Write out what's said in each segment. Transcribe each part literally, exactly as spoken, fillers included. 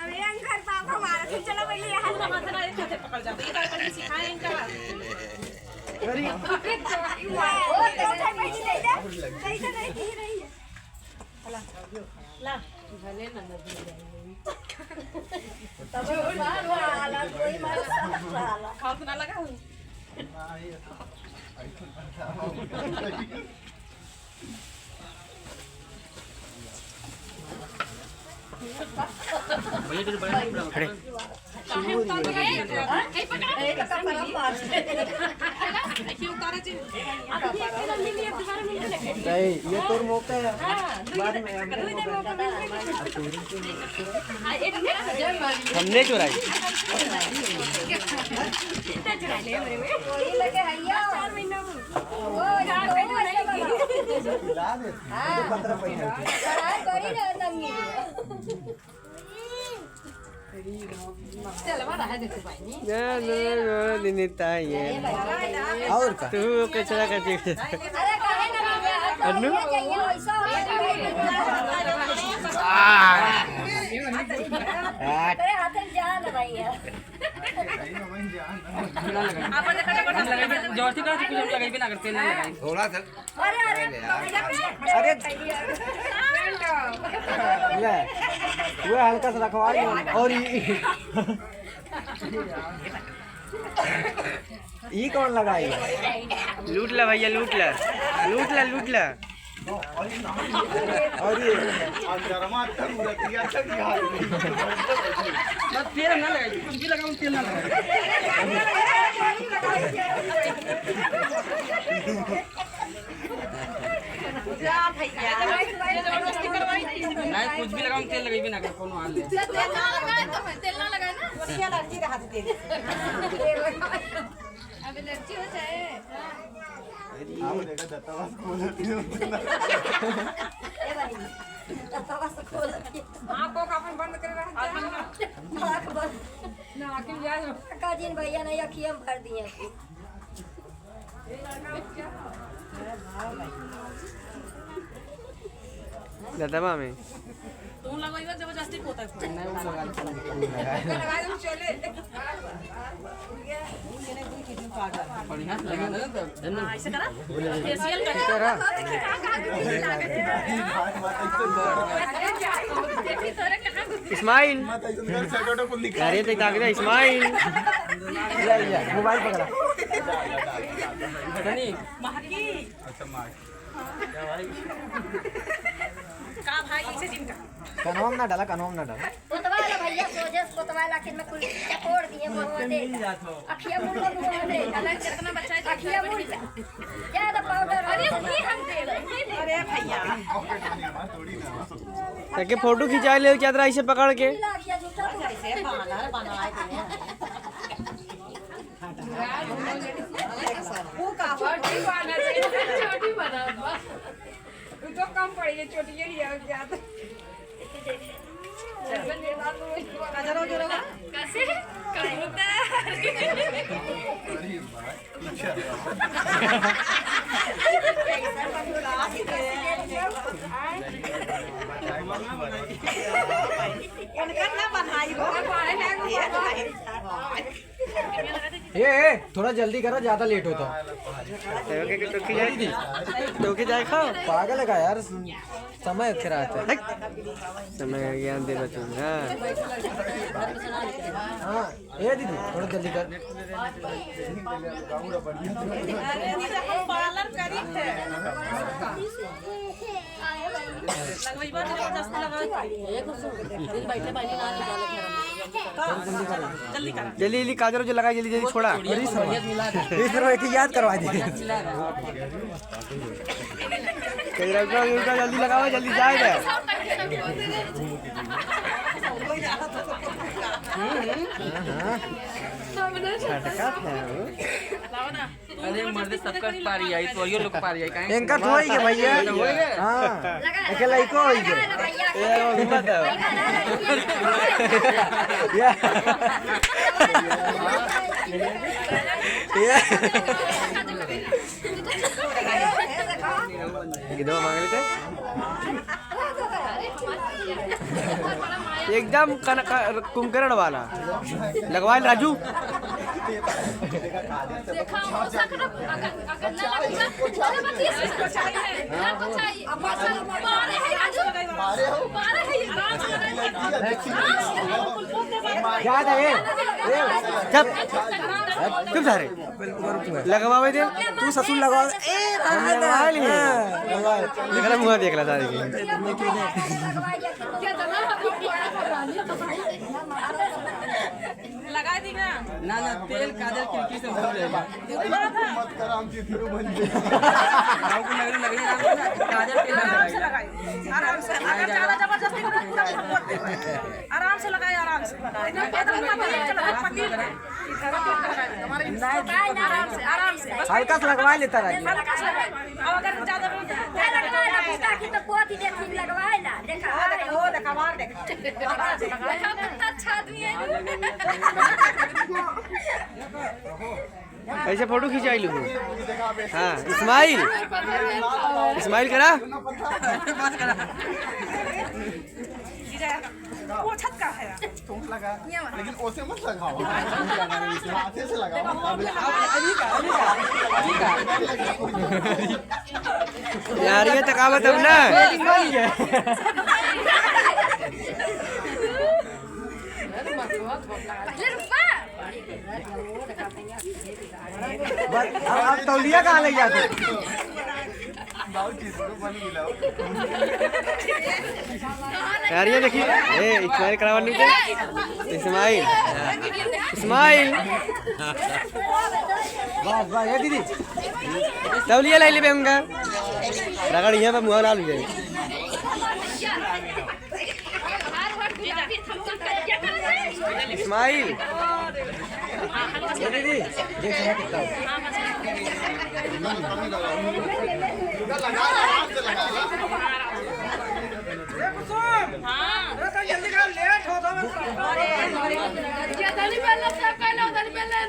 अरे अंकल, पापा मारा थे, चलो पहले यहाँ से। पकड़ जाते, ये तो सिखाए इनका। कैसे नहीं की रही है? ला। खाओ तो ना लगा। अरे। नहीं, ये तोर मौका है। बाद में हम हमने चुराई। ना, ना, ना, नहीं, नहीं, ताई है। और का? तू कचरा का चीज। अन्नू? जोर से कहा, कुछ हम लगाई भी ना करते, ना लगाई। थोड़ा सा अरे, अरे, अरे। ले, वो हल्का सा रखवा लो। और ई, ई कौन लगाई? लूट ला भैया, लूट ला, लूट ला, लूट ला। और ये बस तेल ना लगाई, कुछ भी लगाओ, तेल ना लगाई। जा भैया। नहीं, कुछ भी लगाओ, तेल लगेबे ना कर, कोनो हाल नहीं। तेल ना लगाए तो, तेल ना लगाए ना। अच्छी एलर्जी रहा तेल। अब एलर्जी हो जाए। आओ, देखो, दत्ता बस खोल दियो। ए भाई, दत्ता बस खोल दियो। आँखों का अपन बंद कर रहा है। आँख बंद। ना, आँखें जा। का जिन भैया नहीं, अखियाँ भर दिए। दतवा में। तू लगवाइबा जबरदस्ती पोता है। नहीं, वो लगा दे। लगा दे, चले। बढ़िया से लगा दे ना तब। हाँ, ऐसे करा। फेशियल करा। स्माइल। अरे, तो ताकत है, स्माइल। ले, ले, मोबाइल पकड़ा। सनी। महकी। अच्छा, महकी। का भाई, इसे जिनका? कनवा में ना डाला, कनवा में ना डाला। पोतवा वाला भैया, सोझे से पोतवा वाला आखिर में कुल चकोर दिए, मुँह दे। अखिया मुड़ लो, मुँह दे। अलग जितना बच्चा है, अखिया मुड़ जा। ज्यादा पाउडर। अरे, ये हम दे रहे हैं, ये दे। अरे भैया। ताकि फोटो खिंचा ले, चादरा ऐसे पकड़ के। अखिया झूठा तो। ऐसे बानर बनाए थे। वो का छोटी बना दे, छोटी बना दो। वो तो कम पड़ी है, छोटी के लिए अलग ज्यादा। काजर हो जरा। कैसे? कबूतर। कनकन ना बनाई हो। ए, ए, थोड़ा जल्दी करो, ज्यादा लेट होता। तो के, तो के जाए, तो के जाए खाओ। पागल है का यार, समय खराब है। हट। समय का ज्ञान दे बच्चों को, हाँ। हाँ, ए दीदी, थोड़ा जल्दी कर। अरे दीदी, हम पार्लर करी थे। लगवाई बात जबरदस्ती लगा। जल्दी, जल्दी काजर जो लगाई, जल्दी, जल्दी छोड़ा। अरे सर, इस तरह एक याद करवा दीजिए। काजर का उल्टा जल्दी लगाओ, जल्दी जाए दे। हाँ, हाँ। छटका था वो। अरे मर्दे, सबका पारी आई, तो यो लोग पारी आई, काहे? इनका थोड़ी के भैया। हाँ, अकेला ही को होई के। ए, वो घूमत है। या। ये। ये दवा मांग लेते। एकदम कन-, क-, कुंभकर्ण वाला। लगवा ले राजू। देखा, हो सकता, अगर, अगर ना लगे ना, तो बत्तीस को चाहिए, ना को चाहिए। मारे है राजू। मारे है ये। याद है, ए, ए, चुप। चुप जा रे। लगवावे दे। तू ससुर लगवा। ए, हम लगवा लिए। हाँ, लगवा लिए। एकरा मुँह देख ला सारे के। लगा दी ना। ना, ना, तेल काजल खिड़की से हो जाएगा। मत कर, हम चिथरू बन जाए। हमको लगने, लगने आराम से ना, काजल तेल आराम से लगाइए। आराम से। अगर ज्यादा जबरदस्ती करो, पूरा पूरा बोल दे। आराम से लगाइए, आराम से। एकदम पतली चलो, पतली। आराम से, आराम से। हल्का से लगवा लेता रहिए। हल्का से लगाइए। अब अगर ज्यादा, ज्यादा लगवा ले, उसका की तो पोती देखी लगवाए ना, देखा। ओ देखा, ओ देखा, मार देखा। देखा, कितना अच्छा आदमी है। ऐसे फोटो खिंचाई लू। हाँ, इस्माइल, इस्माइल करा। पोछत का है? चोट लगा, लेकिन ओसे मत लगाओ। हाथे से लगाओ। अभी का, अभी का, अभी का। यार, ये तकावत हम ना। पहले रुकबा। बस, अब, अब तौलिया कहाँ ले जाते? यार, ये देखिए, ए, इस्माइल करावा नहीं थे? इस्माइल, इस्माइल। बस, बस, ये दीदी। तौलिया लाई लेबे उनका। रगड़ यहाँ पे मुँह ना लीजिए। इस्माइल। ये दीदी, देख यहाँ कितना है।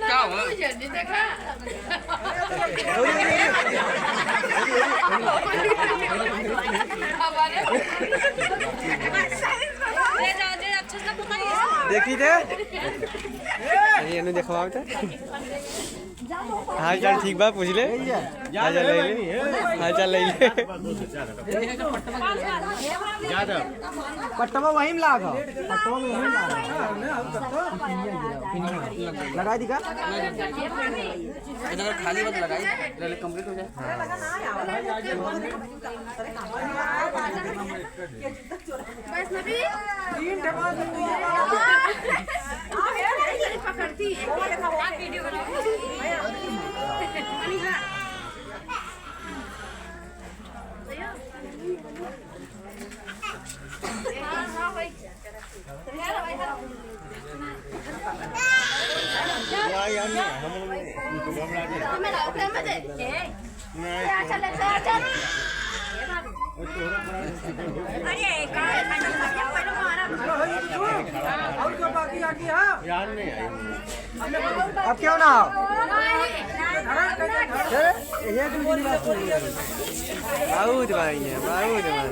क्या हुआ? देखी थे? अरे, एने देखवाओ तो। हाल चाल ठीक बा, पूछ ले। हाल चाल ले ले। हाल चाल ले ले। पट्टवा वहीं में लाग हो। पट्टवा में वहीं में लाग हो। लगा दी का? इधर खाली मत लगाई, पहले कंप्लीट हो जाए। अब क्यों ना आओ? अरे, ये तो मेरी बात सुन। बहुत बढ़िया, बहुत बढ़िया।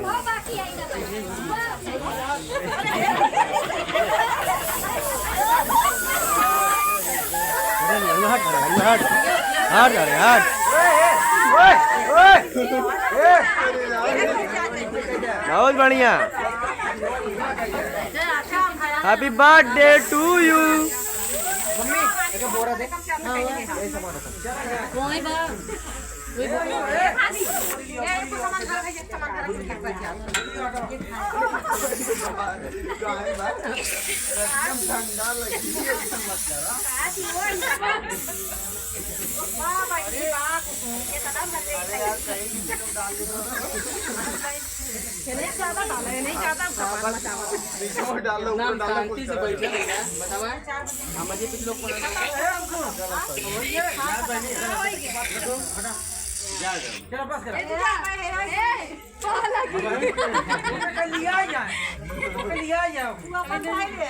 अरे, हट, हट, हट, हट। हट, अरे, हट। बहुत बढ़िया। Happy birthday to you। मम्मी, एक बोरा दे। हाँ, हाँ, यही सामान रखो। ये नहीं ज्यादा डाला है, नहीं ज्यादा सामान मचावा। बीच में डालो, ऊपर डालो, शांति से बैठे रहिए, बतावा। हम अजय कुछ लोग को लिया जाए। लिया जाए। तू अपन खाई ले।